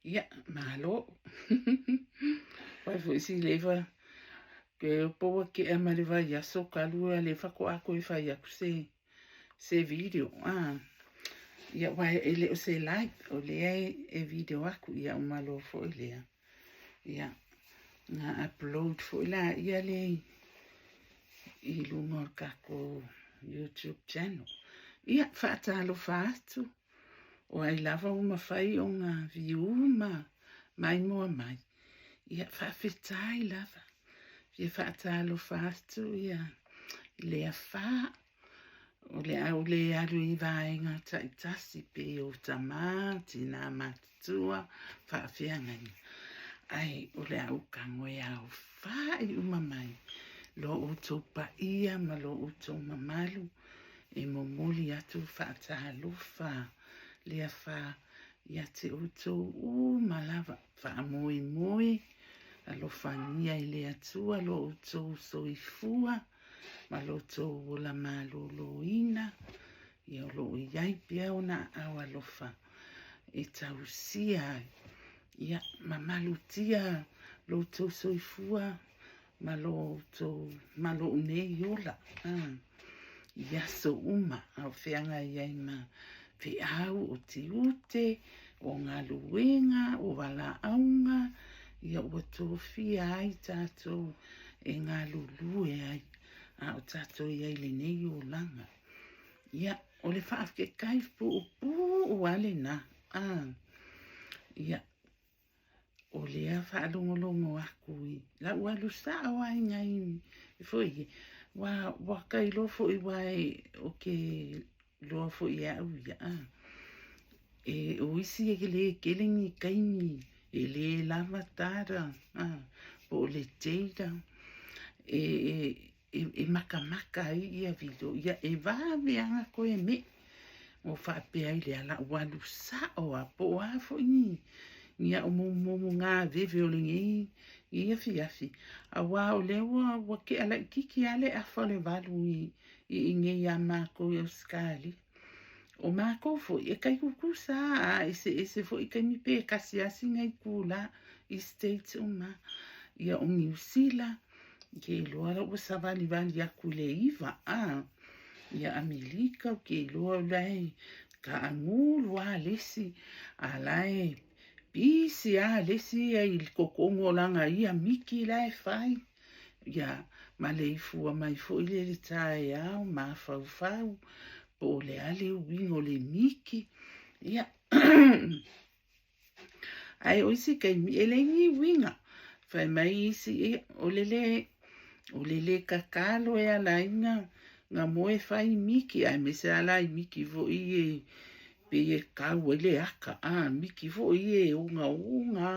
Ia, malo. Wai foi si leva ke po ua kea ma le vaiaso talu a le faatoa toe fai atu se se video. Ah. Ia, aua e le o se live, o lea e video atu, ia uma loa foi lea. Ia, na upload foi la ia le i luga o le tatou YouTube channel. Ia, faatalofa atu. O ai lava ua mafai ona view ma maimoa mai. Ia, faafetai lava. Fia faatalofa atu ia i le afā. O le a ou le alu i vaega taitasi pei o tamā, tinā matutua, faafeagaiga. Ae o le a ou tago e aofai uma mai lo outou paia ma lo outou mamalu e momoli atu faatalofa le afā ia te outou uma lava. Faamoemoe alofagia e le Atua lo outou soifua ma lo outou ola maloloina, ia o lo o i ai pea ona aao alofa e tausia ai. Ia mamalutia lo outou soifua ma lo outou, ma lou nei ola, i aso uma a o feagai ai ma feau o tiute, o galuega, o valaauga, ia ua tofia ai tatou e galulue ai a o tatou i ai i lenei olaga. Ia, o le faafetai puupuu lava lena. Ia, o lea faalogologo aku i lau alu sao lava i nai foi ia, ua, ua ka iloa foi aua ou te iloa foi e au ia, e, o isi e le tele ni taimi, e le lava tala, po o le data, e, e e makamaka ai ia video, ia e vave lava ona toe me'i. Ua faapea ai le ala ua alu sao lava, po o a foi ni, ni au momomo gaveve o lenei nei afiafi, aua o lea ua, ua tea laitiiti lava le afa o le 8 i, i inei iā matou i Ausetalia. O matou foi, e tai tutusa lava, a eseese foi taimi pe tasi lava sina itulā i States uma. Ia o Niu Sila, Ke iloa la ua savalivali aku i le 9, a. Ia Amelika, ou te iloa o la e kaagulu lava le isi, a o la e pisi lava le isi ia i totonu o lana ia miki la e fai. Ia, ma le ifua mai foi lea i le taeao, mafaufau, po o le a le uiga o le miki. Ia, Ae o isi taimi, e leai ni uiga. Fai mai isi, ia, o le lē, o le lē tatalo e ala ai na, na moe fai miki, aemaise lava la i miki foi e pei e kau ai le aka, a, miki foi e ogaoga.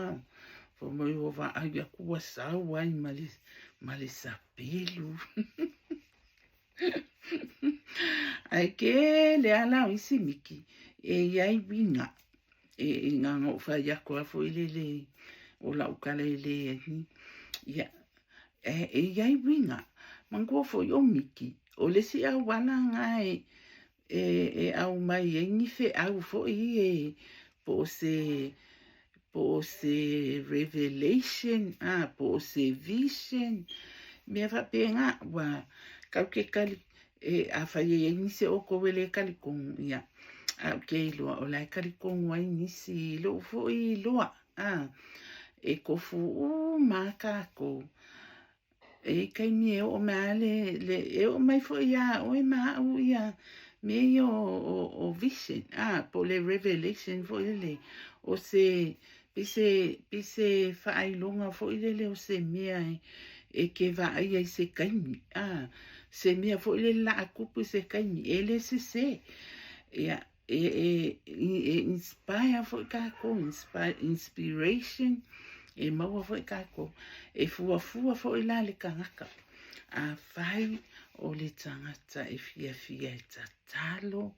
Fai mai ua vaai atu ua sau ai ma le, ma le sapelu. Ae tele lava la o isi miki e i ai uiga. E na ona ou fai atu lava foi lele o lau tala e leai ni. Ia, e, e i ai uiga. Manatua foi o miki, o le isi auala lena e, e, e aumai ai ni feau foi e po o se po o se revelation, a, po o se vision, mea faapena, ua kau ke kali, e, afai e i ai nisi o outou e le talitonu, ia, ae ou te iloa o la e talitonu ai nisi i lou foi iloa, a, e tofu uma lava tatou. E i ai taimi e oo mai lava le, le, e oo mai foi iā ʻoe ma aʻu ia mea ia o, o, o vision, a, po o le revelation foi lele, o se, pei se, pei se faailoga foi lele o se mea e, e te vaaia i se taimi, a, se mea foi lele o le a tupu i se taimi, e le sesē. Ia, e, e, e inspire foi tatou, inspire, inspiration, e maua foi tatou. E fuafua foi la le tagata. Afai o le tagata e fiafia e tatalo,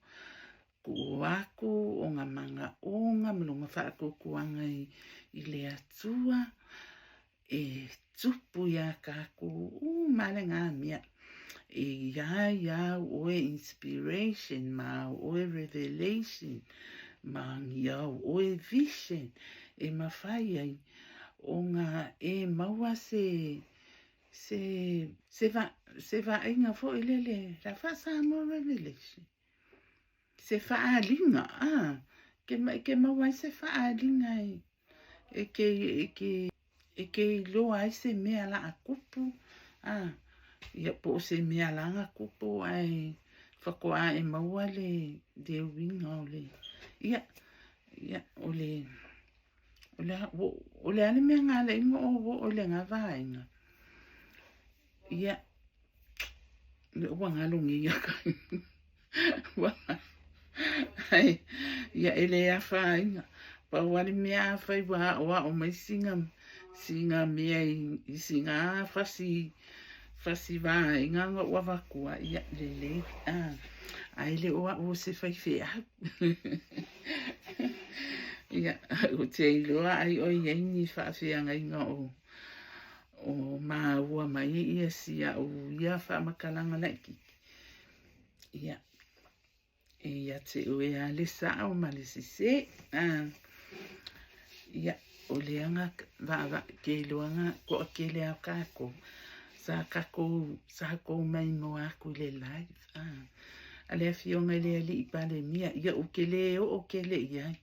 tuu aku ona manaoga ma lona faatuatuaga i, i le Atua, E tupu iā kākou uma lena mea. E iā iā ʻoe inspiration ma au ʻoe revelation ma ni au ʻoe vision. e mafai ai ona e maua se se se va se vaaiga foi lele la faa-Samoa Revelation se faaaliga a ke ke maua ai se faaaliga e e ke e ke e ke iloa ai se mea laa kupu a ia po o se mea laga kupu ae faatoa e maua le le uiga o le ia ia o le o le o le a le mea na ala ai ona ou oo i lena vaega ia ua galo nei ia ua ai ia e le afaina pau lava le mea afai ua aoao mai sina sina mea i sina fasi fasi vaega na ou avatua ia lelei a ae le o au o se faifeau ia ou te iloa ai o i ai ni faafeagaiga o o maua mai ia si au ia faamatalaga laitiiti ia e ia te oe lava le sao ma le sesē. A, ia, o lea na vaavaai ke iloa na toatele lava o tatou sa tatou sa tou maimoa atu i le live a, a le Afioga i le Alii Palemia, ia ou te le oo tele i ai.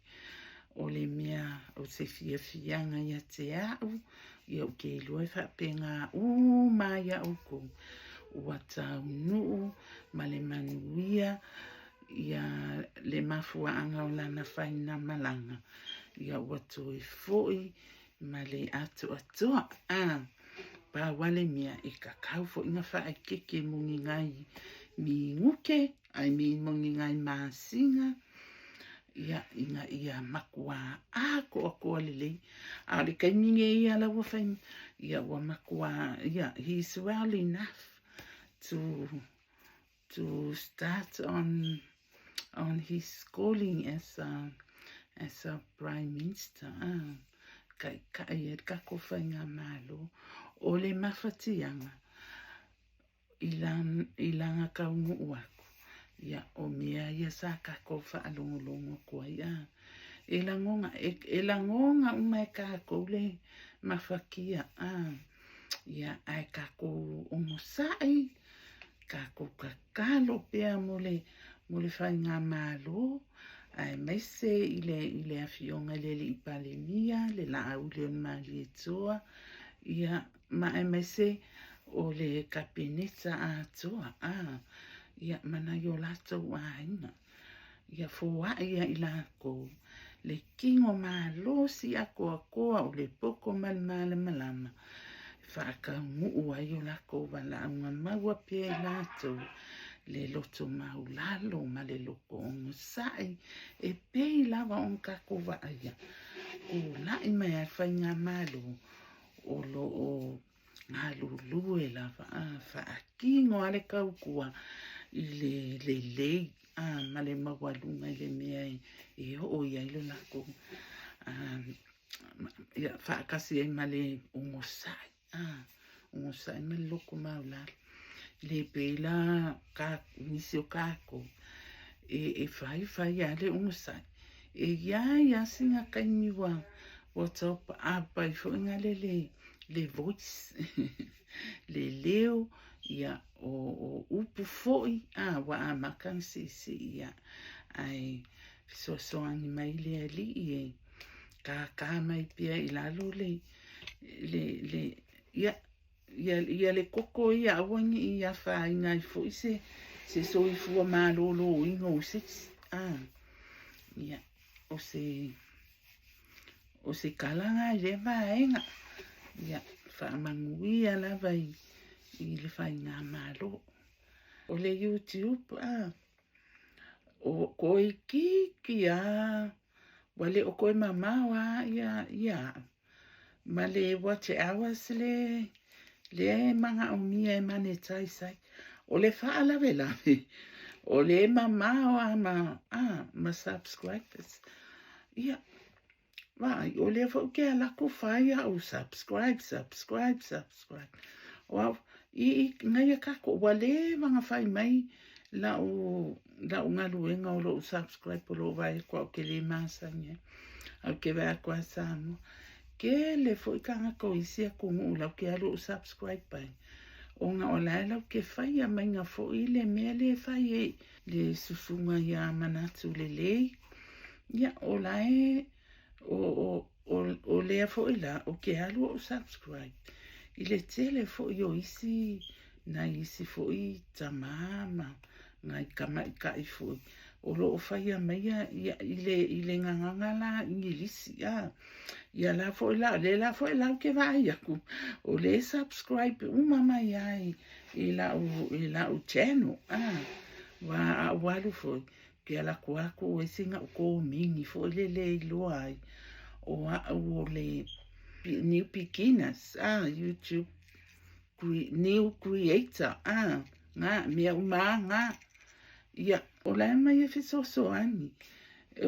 O le mea o se fiafiaga ia te au, ia ou te iloa e faapena uma lava ia outou ua taunuu ma le manuia ia le mafuaaga o lana fainamalaga, ia ua toe foi ma le atoatoa. A, pau lava le mea e tatau foi ona faaeteete mo ni nai minute, I mean mo ni nai masina, ia, ina ia matua atoatoa lelei. A o le taimi nei ia la ua fai, ia ua matua, ia, he is well enough to to start on on his calling as a as a prime minister. Ah, kaʻikaʻi ai le tatou faigamalo. O le mafatiaga i la i lana taunuu atu, ia o mea ia sa tatou faalogologo atu ai a. E lagona e, e lagona uma e tatou le mafatia a. Ia ae tatou onosai, tatou tatalo pea mo le mo le faigamalo aemaise i le i le Afioga i le Alii Palemia, le Laauli o le Malietoa, ia ma aemaise o le Kapeneta atoa, a, ia ma nai o latou aiga. Ia foai ia i lakou le kino malosi atoatoa o le poto ma le malamalama e faataunuu ai o lakou valaauga maua pea i latou le loto maulalo ma le loto onosai e pei lava ona tatou vaaia tulai mai a le faigamalo o lo o galulue lava a faatino a le tautua i le lelei a ma le maualuga i le mea e oo i ai lo latou ia faatasi ai ma le onosai a onosai ma le loto maulalo. Le pei la ka nisi o kākou e, e fai fai a le onosai e iai a sina taimi ua ua tau paʻapai foi na le le le voice le leo ia o, o upu foi a ua amata ona siisii ia ae fesoasoani mai le alii e kākā mai pea i lalo le le le ia ia ia le koko ia aua ne i afaina ai foi se se soifua malōlōina o se isi a ia o se O se kalaga i lea vaega, ia faamanuia lava i, i le faigamalo. O le YouTube, a, o toeitiiti a, ua le o toe mamao a ia, ia au. Ma le watch hours le, lea e manaomia e monetize ai. O le faalavelave, o le mamao a ma, a, ma subscribers. Ia, vaai, o lea foi ou te ala atu fai au subscribe, subscribe, subscribe. O au, i, i, nai a kākou, ua leva ona fai mai lau, la'u galuega o lo'u subscribe o lo'u vaai atu a'u te le masani ai ae ou te vaai atu a Samoa tele foi tagata o isi atunuu lau te alu o subscribe ai ona o la e lau te faia maiga foi le mea le fai e le susuga ia Manatu Lelei ia o la e o, o, o, o lea foi la o ke alu o subscribe i le tele foi o isi nai isi foi tamā ma nai tamaita'i foi o lo o faia maia ia, i le, i le gagana la Igilisi a. Ia la foi la, le la foi la ou te vaai atu, o le subscribe uma mai ai i lau, i lau channel a. Wa a ou alu foi, ke ala atu aku ai sina u komini foi le le iloa ai o a'u o le new beginners a YouTube new creator a ngā mea uma ngā ia o la e mai e fesoasoani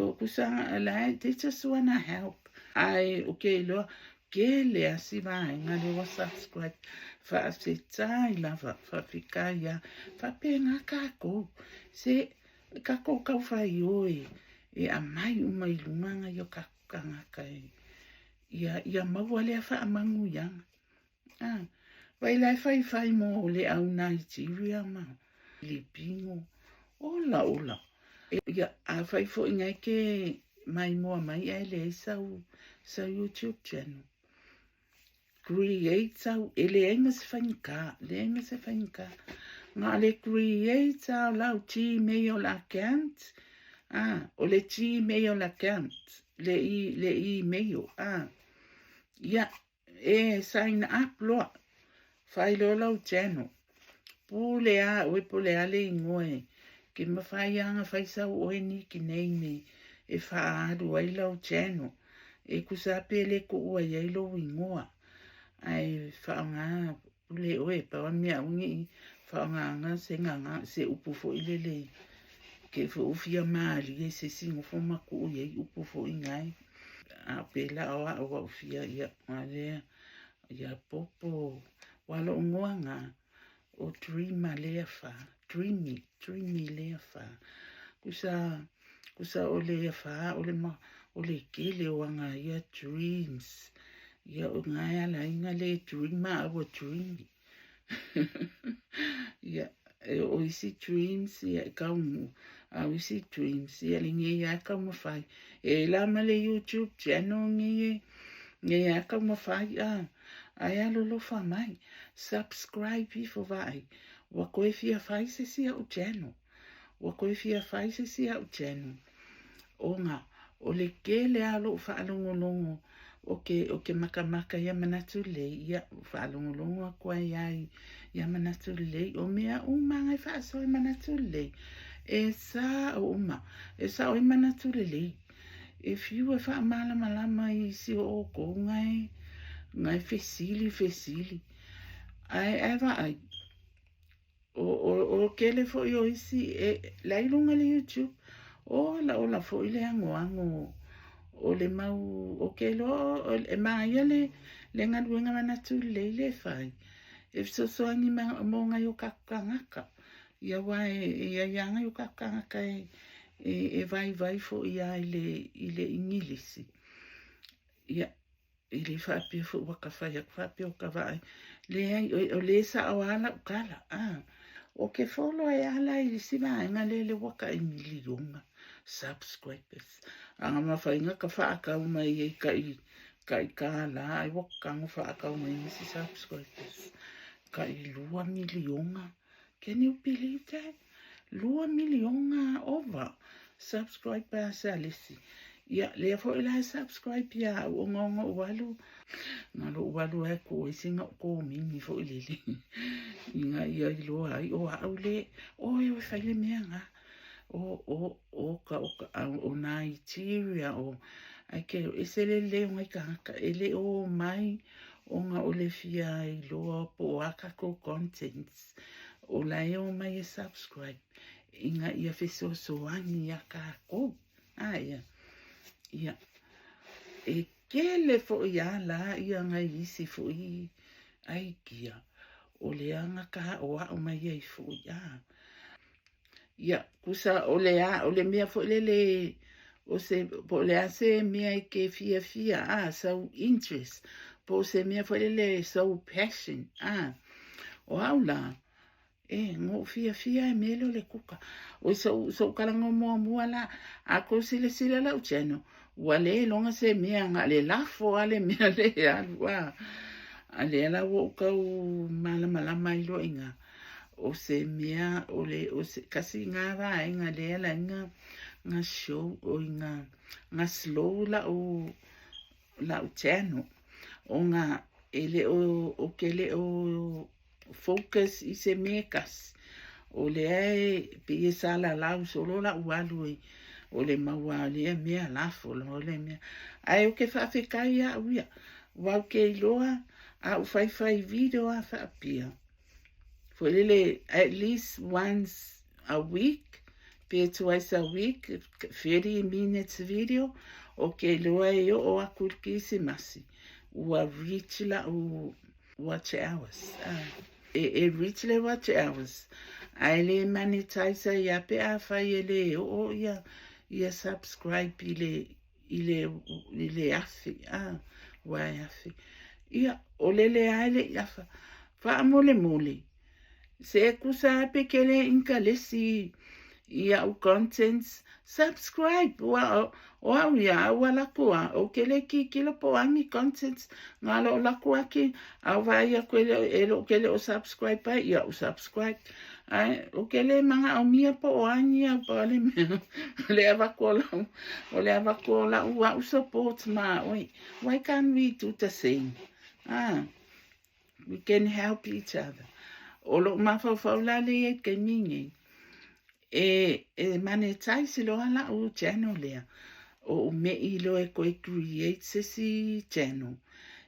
o kusa la e they just wanna help ai o ke iloa kele a si vaega le ua subscribe faafetai lava faafetai a faapena kākou se kākou kau whai oe e amai uma i lunga ngai o kākou tagata e ia ia maua lea faamanuiaga Ah, vai la e faifai mo le au Nigeria ma Filipino. Ola, ola. E, ia, a fai foi ngai ke mai moa mai ai leai sau, sau YouTube channel. Create sau, e leai ma se faigata, leai ma se faigata. Nga le create au lau Gmail account, ah, o le Gmail account, le, i, le email, ah. Ia, E sign up loa, fai loa lau channel. Pule a oe po le a le igoa e ke mawhai anga fai sau oe nickname e whaalu ai lau channel. E kusa pe le ko ua iai lou ingoa. Ae whaonga pule oe pawa mea ungi i whaonga se nganga se upu foi lele ke fo ufia maali e se singo fo maku iai upu foi ngai. A pela o a'u a'u fia ia alea ia popo wa lo'u ngoa nga o dreama lea fa dreamy dreamy lea fa kusa kusa o lea fa o le ma o le kele o anga ia dreams ia o nga e ala inga le dreama a ua dreamy ia e o isi dreams ia e kaumu a o isi dreams ia le ngei a kaumawhai e la ma le YouTube channel ngei e ngei a kaumawhai a ai a lolofa mai subscribe ifo vaai ua koe fia fai se si au channel ua koe fia fai se si au channel Ona, o le kele a loʻu faalogologo o ke, o ke makamaka ia manatu lelei, ia, faalogologo aku ai ai ia manatu lelei, o mea uma ngai faasoa i manatu lelei, e sa'o uma, e sa'o ai manatu lelei. E fiu e faamalamalama i isi o oukou ngai, ngai fesili, fesili, ae, ae vaai, O, o, o kele foi o isi e la i luga le YouTube. Ola ola foi le agoago o le mau o ke loa e māia le, le galuega manatu lelei le fai. E fesoasoani ma, mo ngai o kākou kānaka. Ia wā e, e ia ia ngai o kākou kānaka e, e, e vaivai foi a i le, i le Ingilisi. Ia, E le faapea foi ua ka fai aku faapea o ka vaai. Leai, o, o le sa'o a lau tala, a. O ke follow e ala i isi vaega le le ua kai miliona subscribers. Anga mawhainga ka whaakau mai ei kai, kai kālā ai ua kango whaakau mai nisi subscribers. Kai 2 miliona. Can you believe that? 2 miliona over subscribers a lesi. Ia, lea foi la e subscribe ia au o ngongo o alu. Nga lo u alu ai ko i singa o ko mini foi lele. Inga ia i loa ai o au le, o e o fai le mea nga. O, o, o ka, o ka, o Nigeria, o, ai ke, e se le le o ngai kahaka, e le o mai, ona o le fia iloa po o a kākou contents o la e o mai e subscribe ina ia fesoasoani iā kākou. A ia, ia, e kele foi a la ia ngai isi foi aikia o le aga ka o a'o mai ai foi a. Ia, kusa o le a, o le mea foi lele, o se, po o le a se mea e ke fiafia, a, sau interest, po o se mea foi lele sau passion, a. O au la, e, ngou fiafia e mea lea o le kuka. O so'u kalaga muamua la, a kou silasila la'u channel, ua le iloga se mea na le lafo a le mea le alu a. A lea la ua ou tau malamalama ai loa i ina, o se mea o le o se kasi ga vaega lea la ga ga show o ga ga slow la'u channel ona e le o o ke le o focus i se mea e tasi. O lea e pei e salalau solo la'u alu e o le maua o lea mea lafo o le mea. Ae ou te faafetai a'u ia, ua ou te iloa a ou faifai video a faapea foi lele at least once a week pe twice a week, 30 minutes video, o ke iloa e o'o aku i le Kerisimasi ua reach la'u watch hours. E reach le watch hours ae le monetize ai ia pe afai e le o'o ia subscribe i le 1,000 a ua e 1,000. Ia o lele ae le i afa faamolemole se kusa pe kele inkalesi i au contents, subscribe ua o au ia au ala ku a o ke le kikilo po angi contents nga lo laku aki au vai aku e lo ke le o subscribe ai ia o subscribe ai o ke le manga o mia po o angi au pa le mea le avaku o lau o le avaku o lau au support ma oi. Why can't we do the same? Ah, we can help each other. O lo mafaufau la le ia ke mingi e monetize loa la'u channel lea o me'i loa e koe create se si channel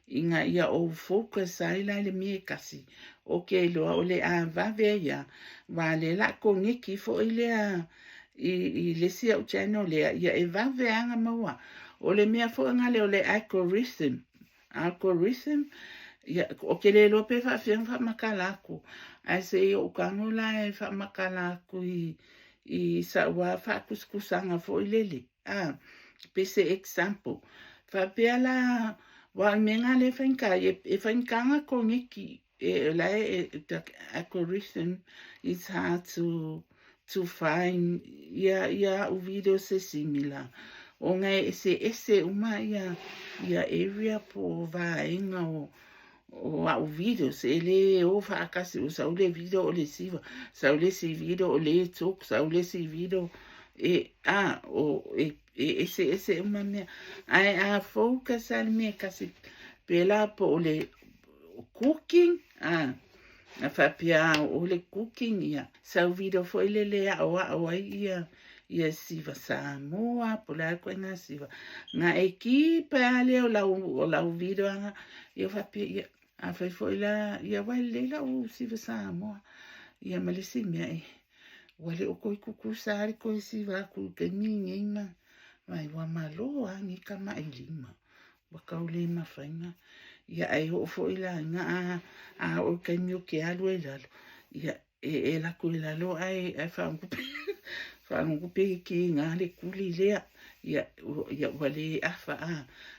inga ia o focus ai la le mea e kasi o ke iloa o le a vave ia wa le la koneki fo'i lea i le si au channel lea ia e vave anga maua o le mea fo'i nga le o le algorithm ia o ke le loa pe faafia faamakala aku ae se i ou tago la e faamakala aku i sa'u a faakusikusaga fo'i lele a pe se example faapea la ua o le mea ga le faigata e faigataga koneki e la e the algorithm is hard to find ia a'u video se similar ona e eseese uma ia area po o vaega o a'u videos e lē o faakasi o sau le video o le siva sau le isi video o le talk sau le isi video e a o e eseese uma mea ae a focus a le mea kasi pela po o le cooking a a faapea o le cooking ia sau video foi lele a'oa'o ai ia siva Samoa po le a koe siva nga e kipa a lea o lau video anga ia faapea ia a fai foi la ia ua lelei la'u siva Samoa ia ma le isi mea e ua le o koe kukusa le koe siva aku i taimi nei ma mai ua malo a ni kamaʻilima ua kau le mafaina ia ai ho'o fo'i la iga a o taimi o ke alu ai lalo ia e laku i lalo ae faagugu pe kiga le kuli lea ia ua lē afa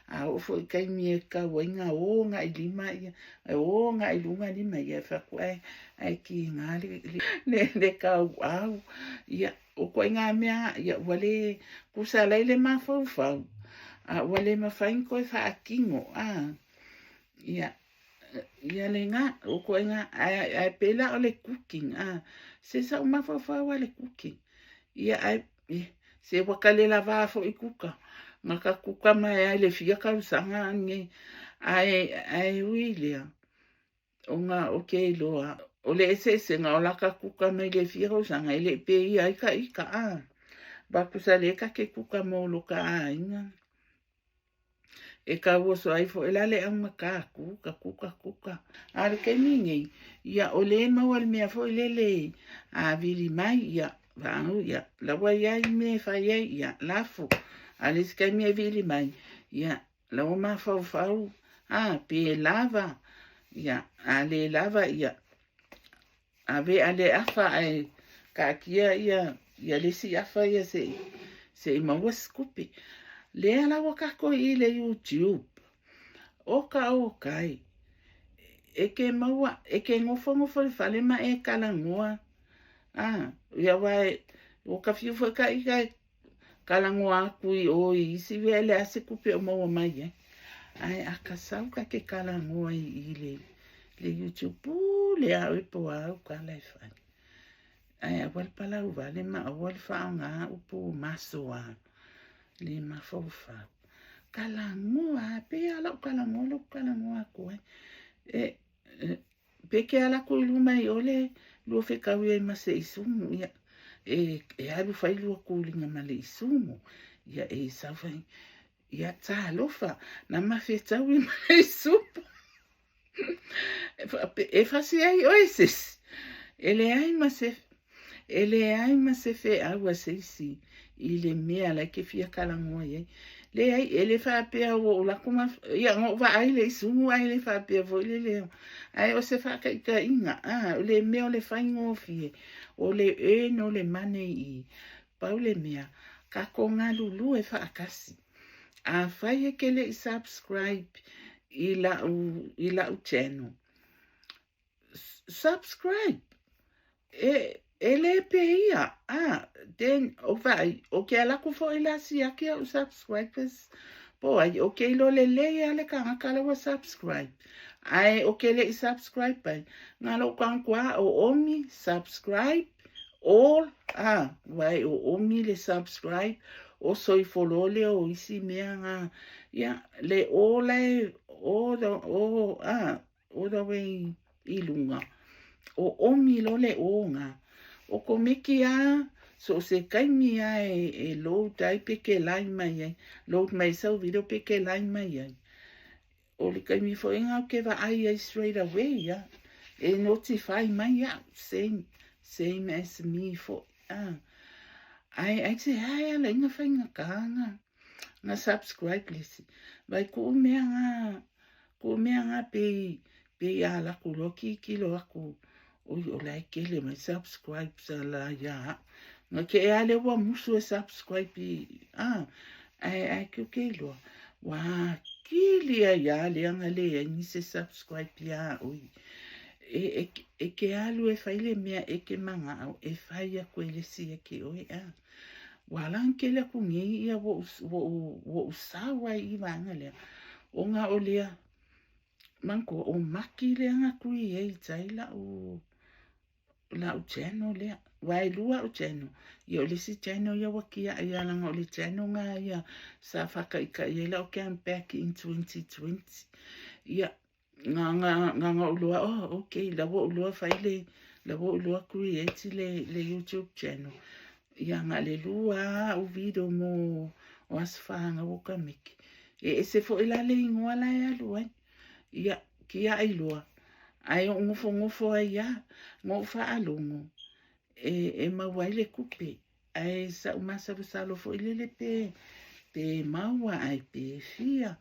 a oo fo'i taimi e kau ai ga o ga'i lima ia e o ga'i luga lima ia e faaku ae kiga le kau'au ia o koaiga mea ia ua lē kusa lai le mafaufau a ua lē mafai koe faatino a ia lega o koaiga ae pela o le cooking a se sa'u mafaufau a le cooking ia ae se ua kale lava fo'i kuka ga ka kuka mai ai le fia tausaga nei ae ui lea ona o ke iloa o le eseesega o laka kuka mai le fia tausaga e le'i peia ai ka ika a vakusa lē kake kuka mo lo ka aiga e kauoso ai fo'i la le augatā kuka kuka kuka a le taimi nei ia o lē maua le mea fo'i lele a vili mai ia vaau ia laua iai mea e fai ai ia lafo a le isi taimi e vili mai ia laua mafaufau a pe lava ia a lē lava ia ave a le afa ae kaatia ia. Ia le isi afa ia se i maua se tupe. Lea la ua tatou i le YouTube. O ka o kai. E ke maua, e ke nofonofo i le fale ma e talanoa. A, ia aua ua ta fiu foi ta ita e talanoa atu i o i isi mea e leai se tupe o maua mai ai. Ae a ka sau ta te talanoa i le YouTube, pule lava oe po o a au tala e fai. Ae aua le palau vale ma aua le faaaoga upu masoa le mafaufau. Talanoa lava, pei lava o lau talanoa lea ou te talanoa atu ai. E, pe ke ala atu i luma i o le lua fetaui ai ma se isumu, ia, e alu fai lua tuliga ma le isumu, ia e sau fai, ia talofa, na ma fetaui ma le isumu. E fasi ai oe se isi. E leai ma se, e leai ma se feau a se isi i le mea la e ke fia talanoa i ai. Leai, e le faapea ua ou lako ma, ia, na ou vaai i le isumu ae le faapea foi le leo. Ae o se faataitaiga, a, o le mea o le faigofie, o le earn o le money i, pau le mea, tatou galulue faatasi. Afai e te le i subscribe i lau, i lau channel, subscribe. E, e le pēia. Ah, then, o vaai, o ke ala atu foi la siaki au subscribers. Po ai, o ke iloa lelei a le kangaka la ua subscribe. Ae o ke le i subscribe ai, nga lou kanku a o omi, subscribe, all, ah, vai o omi le subscribe, o soifolo lea o isi mea nga, ia, le all e, all the, all, ah, all the way i luga. O omi lo le o nga. O komiki a, so o se taimi a e load ai pe ke lai mai ai, load mai sau video pe ke lai mai ai. O le taimi foi nga ou ke vaai ai straight away ia. E notify mai ia'u, same, same as me foi. Ah. Ae ai se hae ala inga faigata nga, nga subscribe lesi. Vai ku'u mea nga, ku'u mea nga pei, pei a laku loa kikilo aku, oi o la e kele mai subscribe sa la ia a'u. Nga ke ea lea ua musu e subscribe i, ah, ae, ae ke ke iloa. Ua kili ai a lea nga leai ni se subscribe ia a'u i. E, e, e ke alu e fai le mea e ke mana'o e fai aku e le isi ia te oe, a. Ua ala ona kele aku nei ia ua ou, ua ou, ua ou sau ai i vaega lea. O nga o lea, manatua, o Maki lea na create ai la'u, la'u channel lea. Ua e lua a'u channel. Ia o le isi channel ia ua kia'i ia leaga o le channel nga ia sa faata'ita'i ai la'u account back in 2020. Ia, nga, nga, nga nga ou loa, oh, okay, la ua ou loa fai le, la ua ou loa create le YouTube channel. Ia nga le lua a'u video mo o aso fanau o Kamiki. E ese foi la le igoa la e alu ai. Ia, kia'i loa. Ae ou nofonofo ai lava, na ou faalogo, e maua ai le tupe. Ae sa ou masalosalo foi lele pe, pe maua ae pe fia.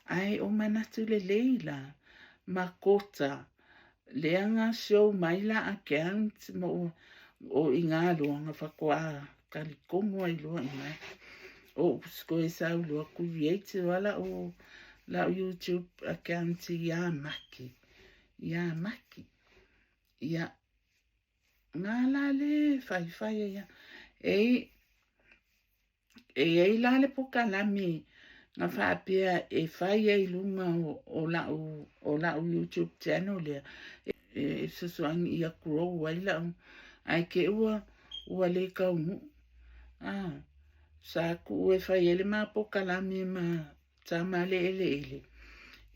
Ae o manatu lelei la, ma kota, lea na show mai la account ma o i nga loa na faatoa talitonu ai loa i ina. O koe sau loa create loa la'u YouTube account ia Maki, ia Maki. Ia, nga la le faifai ai ia. E, e i ai la le pokalame na faapea e fai ai i luga o la'u YouTube channel lea e fesoasoani ia grow ai la'u ae te i ua le taunuu. Ah, sa tuu e fai ai le ma pokalame ma tama le eleele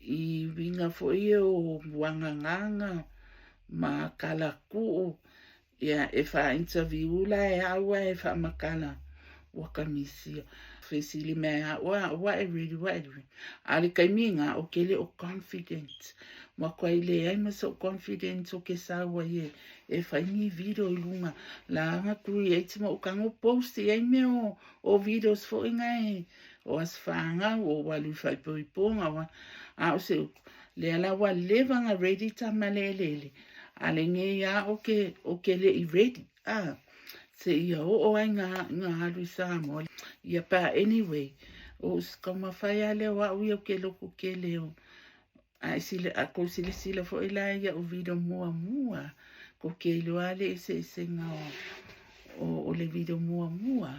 i uiga foi ia o Muagagaga ma Kalakuu. Ia, e faa-interview la e au ae e faamatala ua kamisia. Fesili mai ia au, a ua e ready, ua e ready. A o le taimi lena, ou te le o confident. Ua matuai leai ma sou confident o ke sau ai e fai ni video i luga. La na create ma ou tago post i ai mea o videos foi na e o aso fanau, o ua alu i faaipoipoga, o a. A o se upu, lea la ua leva ona ready tama le eleele, a lenei lava o ke, o ke le i ready, a. Seia oo ai ga alu i Samoa. Ia pa anyway, o ou taumafai lava lea o au ia ou te loto tele o a e sila, a tou silasila foi la i au video muamua, tou te iloa lava le eseesega o, o le video muamua,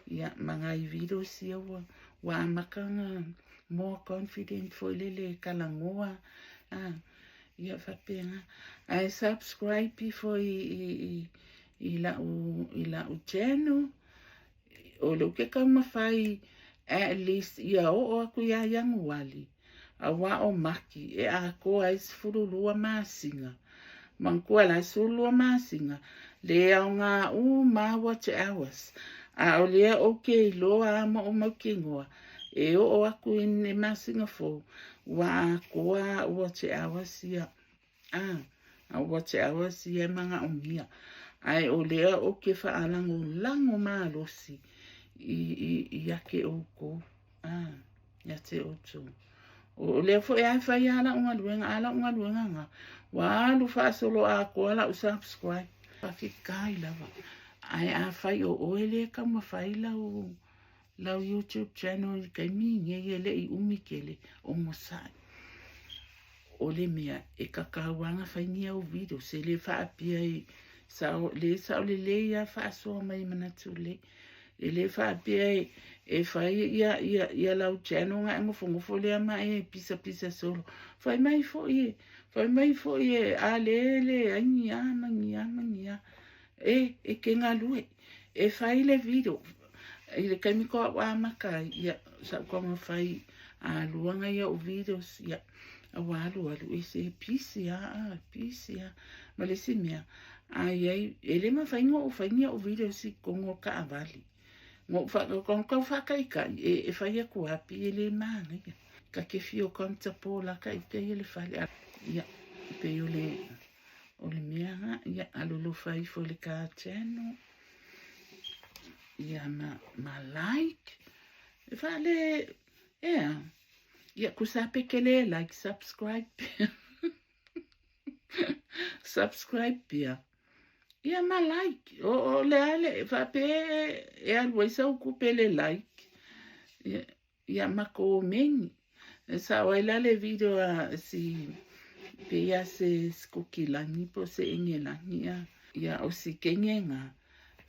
ia ma nai videos ia ua, ua amata ona more confident foi lele e talanoa, a, ia faapena. Ae subscribe ifo i, i, i, i lau, i lau channel, o lea ou te taumafai at least ia oo atu ia Ianuali, auā o Mati e atoa ai 12 masina. Manatua la, 12 masina, le aoga uma lava watch hours, a o lea ou te iloa lava ma ou mautinoa, e oo atu i le masina fou, ua atoa au watch hours ia. A, a watch hours ia e manaomia. Ae o lea ou te faalagolago malosi i, i, ia te outou. A, ia te outou. O lea foi a e fai lava lau galuega, a lau galuega na, ua alu faasolo atoa lau subscribe. Faafetai lava. Ae afai o oe lea e taumafai lau, lau YouTube channel i le taimi nei e le i umi tele, onosai. O le mea, e tatau lava ona fai ni au videos, e le faapea e sao, le sao lelei lava faasoa mai e manatu lelei. E le faapea e, e fai ia, ia, ia lau channel ona e nofonofo lea ma e pisapisa solo. Fai mai foi e, fai mai foi e, a le leai ni a ma ni a ma ni a. E, e te galue. E fai le video. I le taimi ko au amata ai, ia, sa ou taumafai a lua nai au videos, ia, a ua alualu, e se pisi a, a, pisi a. Ma le isi mea, a iai, e le mafai ona ou fai ni au videos i totonu o taavale. Na ou wha, na tau whātaitai, e, e whai atu a pi e le mānaia. Ka te whio comfortable la ka ite i le whale. Ia, pei o le, O le mea nga, ia, alolofa ifo i le ka channel, ia, ma, ma like, e whaale, ea, ia, kusa pe ke le like, subscribe pea, subscribe pea, ia, ma like, o, o le ale, whaape e alu ai sau kupe le like, ia, Ia ma komeni. E sao ai la le video a si pei a se Sikokilani po o se Engelani a ia o si kenge nga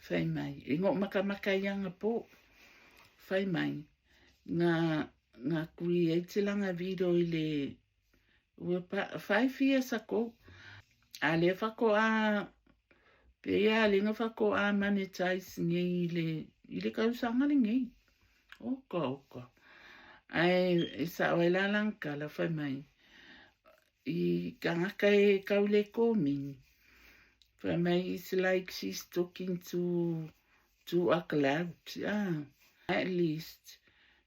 fai mai e ngo makamaka i anga po fai mai nga nga create langa video i le ua pa 5 years ago a lea fakoa pei a le nga fakoa monetize nei i le i le kausaga lenei. Oka, oka. Ae e sao ai la lana tala fai mai, i tagata e kau le komini, fai mai it's like she's talking to to a cloud, ah, at least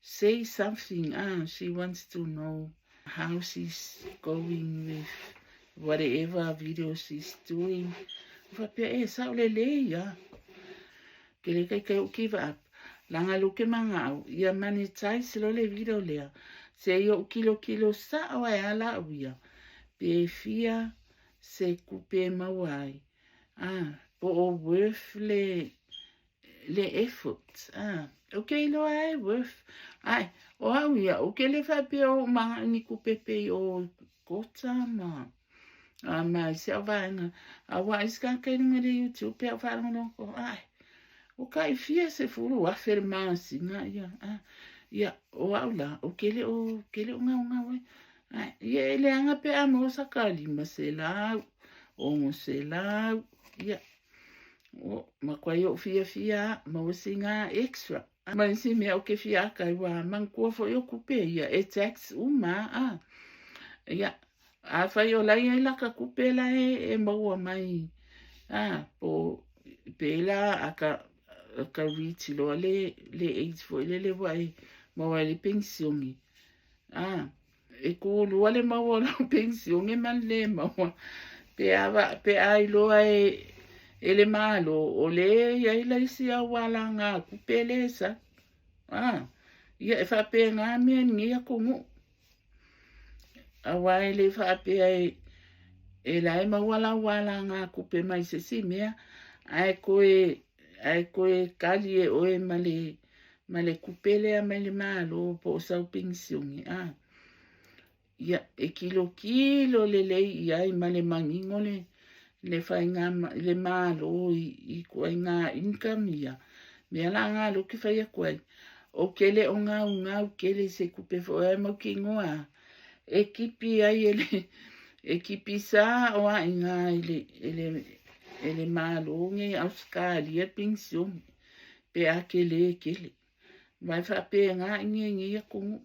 say something, ah, she wants to know how she's going with whatever video she's doing. Faapea, e sao lelei, ah. Ke le kaikai o give up. Langa luke mangao, ia monetize loa le video lea. Se i ou kilokilo sao ae a la au ia. Pe fia se kupe e maua ai. Ah, po o worth le le effort. Ah, ou ke iloa e worth. Ai, o au ia, ou ke le faapea o ou mangao ni kupe pei o kota ma A ma i se au vaega, a ua ai se kai lunga le YouTube pe au whaalongolongo ko, ai, o kai fia se fulu afe le masina, ia, a, ia, o au la, o kele o, kele o ngau ngau ai, ai, ia e leanga pe a mo sa ka 500, 600, ia, o, ma koa i o fia fia, ma o singa extra. Ma isi mea o ke fia aka i wā, manatua foi o kupe ia, e tax uma, a, ia, Afai o la e i ai laka kupe la e maua mai, a, po, pēlā a ka, ka reach loa le, le age foi lele ua e maua ai le penisione. A, e kūlua le maua o lau penisione ma le lē maua. Pe a, pe a iloa e, e le Malo, o lea e i ai la isi au alagā kupe lē sa. A, ia e faapena mea i lenei atunuu. Aua e le faapea e, e la e maua lau alagā kupe mai se isi mea, ae toe Ae toe kali e oe ma le kupe lea mai le Malo po o sau penisione a. Ia, e kilokilo lelei i ai ma le manino le faiga le Malo i ituaiga income ia. Mea la na lea ou te fai atu ai, ou te le o gaugau tele i se tupe foi ae mautinoa lava e tipi ai e le e tipi sao lava i ina e le Malo nei Ausetalia le penisione pe a tele tele. Aua e faapena i inei i nei atunuu.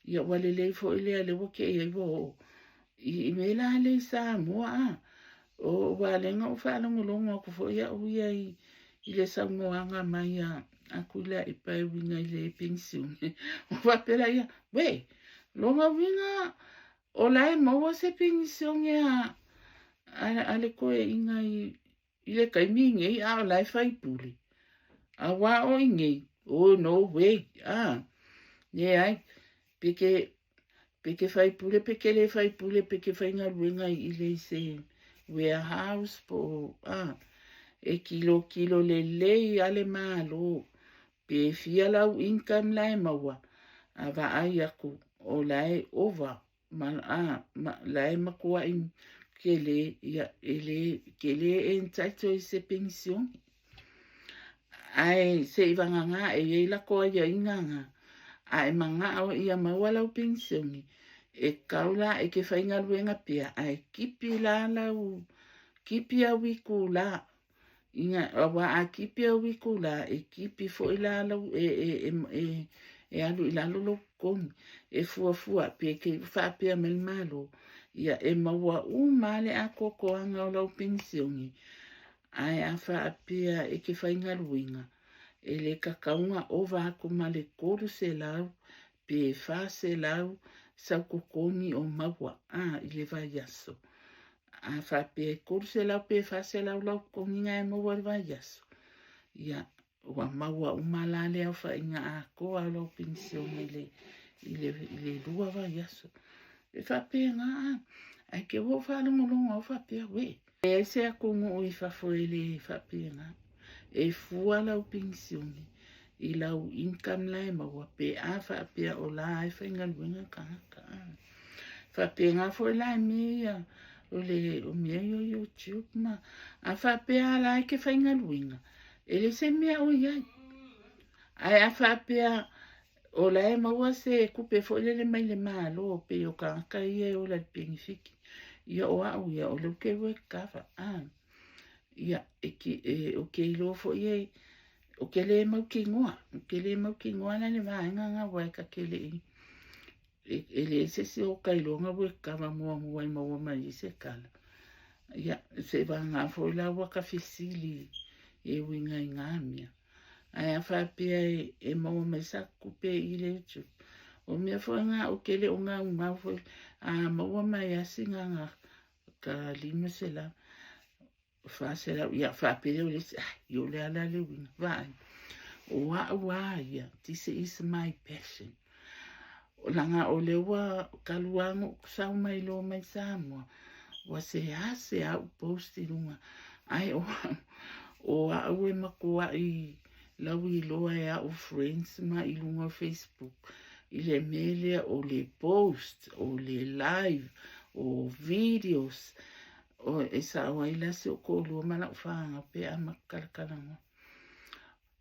Ia ua lelei foi lea lea ua tei ai ua oo i mea la lea i Samoa a. O aua lea na ou faalogologo atu foi au ia i le saunoaga mai a Tuilaepa e uiga i le penisione. Ua faapea la ia, wē, lona uiga o la e maua se penisione a le toeaina i le taimi nei a o la e faipule. Aua o i nei, oh no way, ah, leai, pe te faipule, pe te le faipule, pe te faigaluega i le se warehouse po o, ah, e kilokilo lelei a le Malo, pe fia lau income la e maua, a vaai aku o la e ova ma, ah, ma, la e matuai tele, ia, e le, te le entitle i se penisione. Ae se i vagana e i ai lako aiaiga na, a e manao ia maua lau penisione, e tatau la e te faigaluega pea, ae tipi la lau, tipi au itulā, ina, aua a tipi au itulā, e tipi foi la lau, e alu i lalo lou totogi, e fuafua pe te faapea mai le Malo, ia e maua uma lava le atoatoaga o lau penisione, ae a faapea e te faigaluega, e le tatau ona ova atu ma le 300 pe 400 sau totogi o maua a i le vaiaso. A faapea e 300 pe 400 lau totogi na e maua i le vaiaso, ia ua maua uma la le aofaiga atoa o lau penisione i le 2 vaiaso. E faapena a, ae te ua ou faalogologo au faapea, wē, leai se atunuu i fafo e le faapena. E fua lau penisione i lau income la e maua pe a faapea o la e faigaluega tagata. A. Faapena foi la i mea ia o le o mea ia o YouTube ma a faapea la e te faigaluega, e le se mea o i ai. Ae a faapea o la e maua se kupe foi lele mai le Malo pei o tagata ia e ola i le penefiti. Ia o au ia o lea ou te work cover. Ah. Ia, e, e, o ke iloa foi e, o ke le mautinoa, o ke le mautinoa la le vaega nga aua e ta te le i, e leai se isi o ka iloa na work cover muamua i maua mai ai se tala. Ia, se vagana foi la ua ka fesili e uiga i ngā mea. Ae a faapea e maua mai sa kupe i le YouTube. O mea foi ngā o ke le o gaugau foi, a maua mai a sina ngā ka 500, 400, ia faapea lea o le isi, ai, i o le ala le uiga, vaai. O au a ia, this is my passion. Leaga o lea ua talu lava ona ou sau mai loa mai Samoa, ua seasea au post i luga. Ae o au e matuai lauiloa e au friends ma i luga o Facebook i le mea lea o le post, o le live, o videos, o e sao ai la si ou toalua ma lau fanau pe a matou.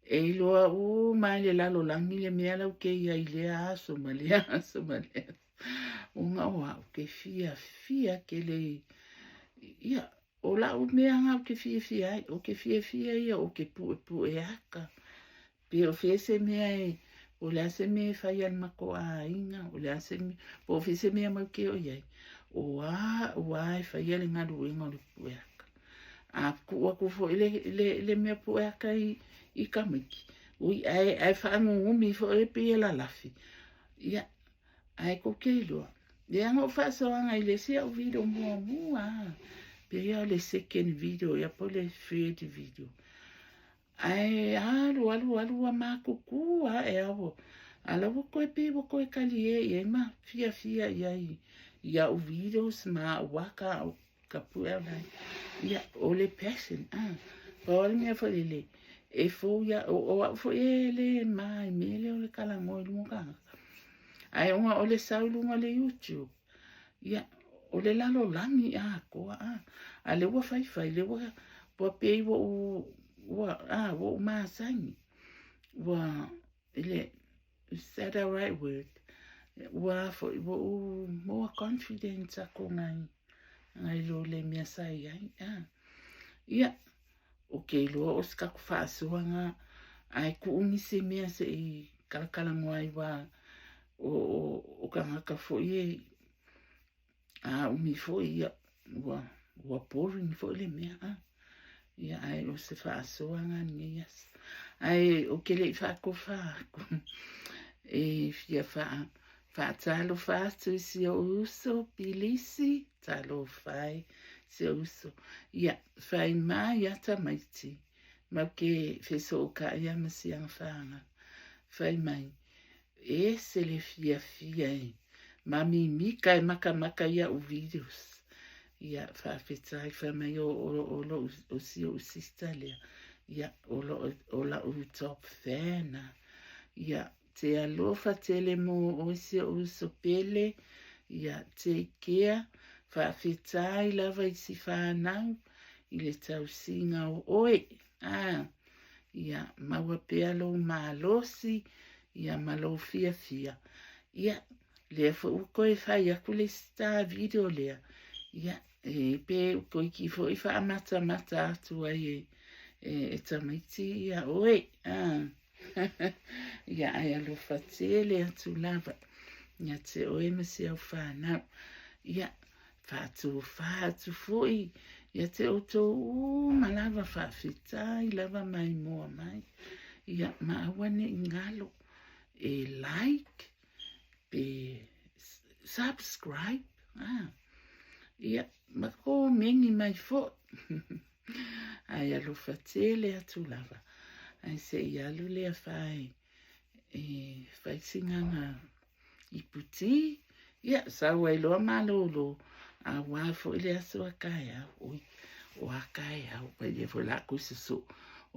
E iloa uma i le lalolagi le mea lau ke ia i lea aso ma lea aso ma lea aso. Ona o au ke fiafia tele ia o lau mea nga ou te fiafia ai, o ke fiafia ia o ke puepue aka. Pe o fea se mea e, o le a se mea e fai a le matou aiga, o le a se mea, po o fea se mea mau ke o i ai, o au lava e faia le galuega o le pue aka. A tuu atu foi le mea pue aka i tamaiti, ui, ae faanunumi foi e pei e lalafi. Ia, ae kou te iloa, lea na ou faasoaga i le isi au video muamua lava, pei lava o le second video ea po o le third video. Ae alu alu alu ua matutu ae au, a la ua toe pei ua toe talie i ai ma fiafia i ai i au videos ma au aka au ka pue au lai. Ia, o le passion, ah. Pau lava le mea foi lele, E fou ia, o au foi e le ma i mea lea o le talanoa i luga o tagata. Ae ona o le sau i luga o le YouTube, ia, o le lalolagi atoa, a. A lea ua faifai, lea ua, ua pei ua ou, ua, a, ua ou masani. Ua, i le, is that a right word? Ua foi, ua ou more confident aku ngai, ngai lo le mea sa i ai, a. Ia, ou te iloa o se tatou faasoaga ae tuu nisi mea se i kalakalanoa ai aua o, o, o tagata foi e a umi foi ia ua, ua boring foi le mea a. Ia ae o se faasoaga lenei aso. Ae ou te le i faatofa aku e fia faa faatalofa atu i si ou uso Pilisi, talofa e si ou uso. Ia, fai mai a tamaiti, mau ke fesootai a ma si ana whānau. Fai mai, ese le fiafia e ma mimika e makamaka iaʻu videos. Ia, faafetai, fai mai o, o, o lo'u, o si o'u sister lea. Ia, o lo'u, o la'u top fan a. Ia, te alofa tele mo oe si o'u uso pele. Ia, take care. Faafetai lava i si whānau i le tausiga o oe. Ah, ia, maua pea lou malosi, ia, ma lou fiafia. Ia, lea foi ua toe fai atu le isi ta video lea. Ia, e pe toeitiiti foi faamatamata atu ai e, e, e tamaiti ia oe. Ah. Ia, ae alofa tele atu lava. Ia te oe ma si au whānau. Ia, faatofā atu foi ia te outou uma lava faafetai lava maimoa mai. Ia, ma aua ne i galo e like, pe subscribe, ah. Ia, ma komeni mai foi. Ae alofa tele atu lava. Ae se i alu lea fae e fai sinaga iputi, ia, sau ai loa malōlō, auā foi le aso a taeao, oi, o a taeao, mai lea foi la ku susu,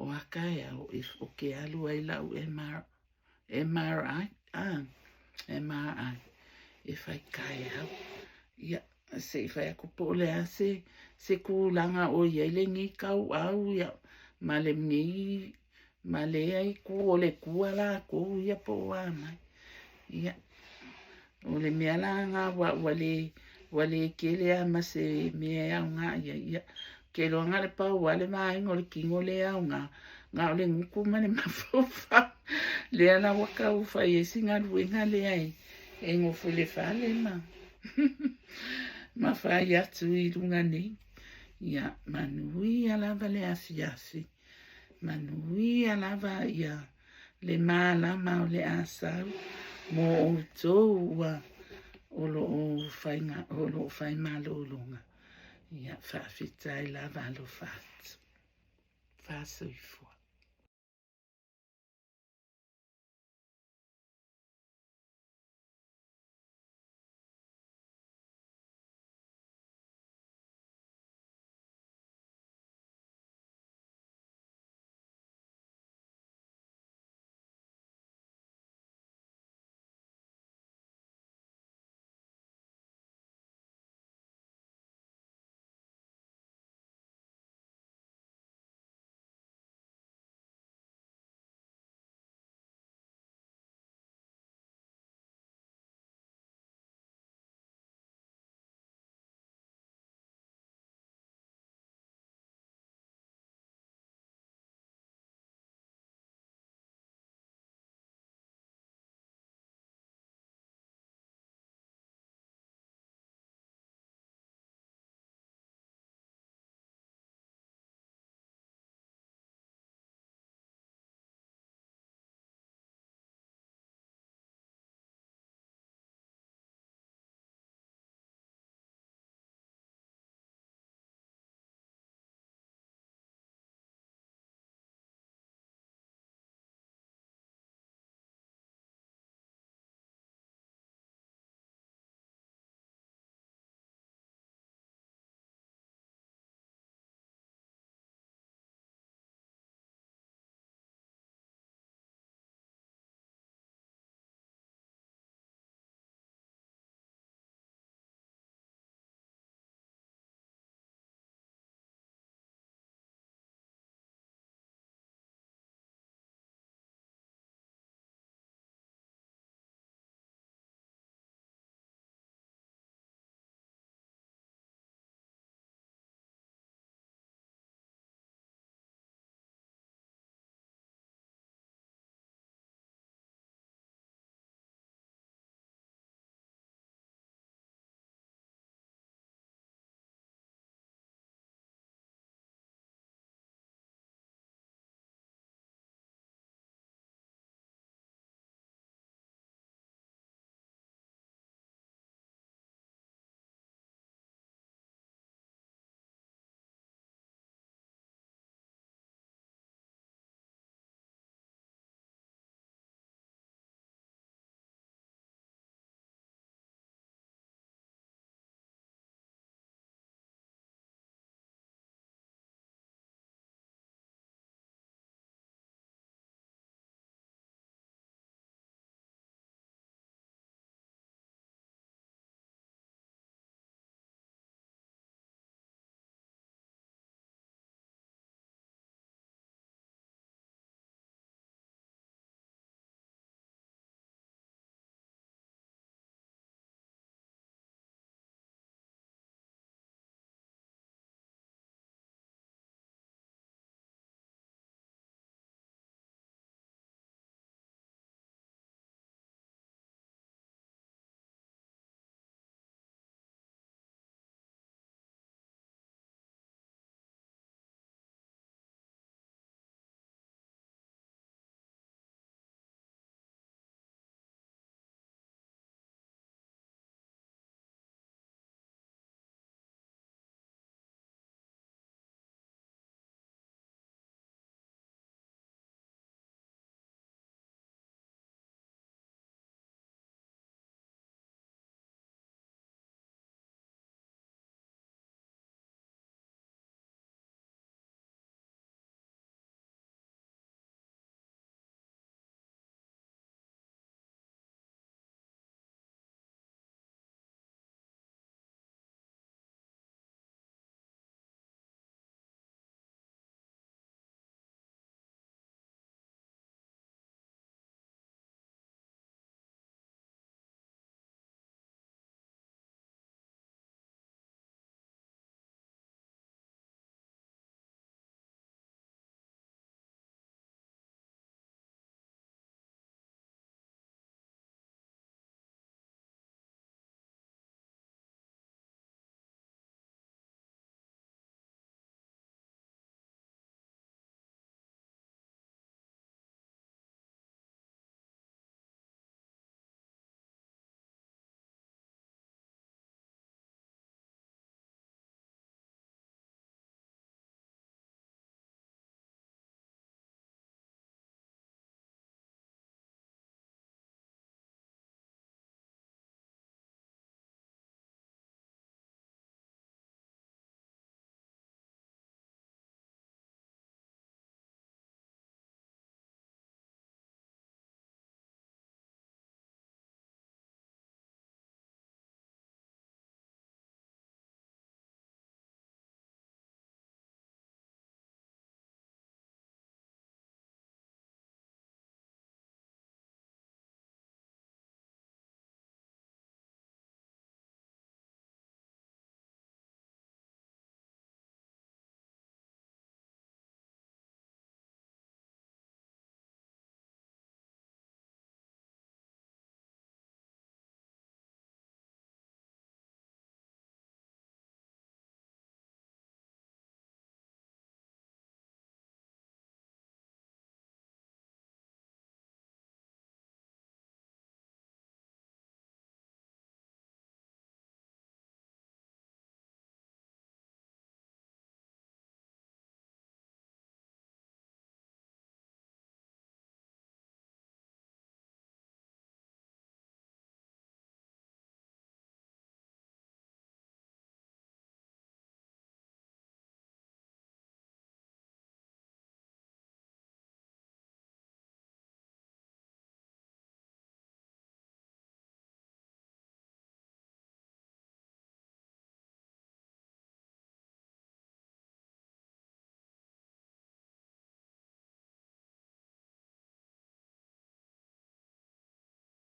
o a taeao, e, o ke alu ai la'u MR, MRI, ah, MRI, e fai taeao, ia, se i fai atu po o le a se, se tulaga o i ai lenei tauau, ia, ma lenei Ma lea itu o le tua lakou ia po o a mai. Ia, o le mea la lena ua, ua le, ua le tele lava ma se mea e aoga i ai. Ia, ou te iloa na o le pau lava le vaega o le tino lea e aoga, na o le gutu ma le mafaufau. Lea la ua tau fai ai si galuega lea e, e nofo i le fale ma, ma fai atu i luga nei. Ia, manuia lava le afiafi. Manuia lava ia le malama o le a sau mo outou ua o lo o faiga o lo o fai malologa. Ia faafetai lava alofa atu. Faasoifua.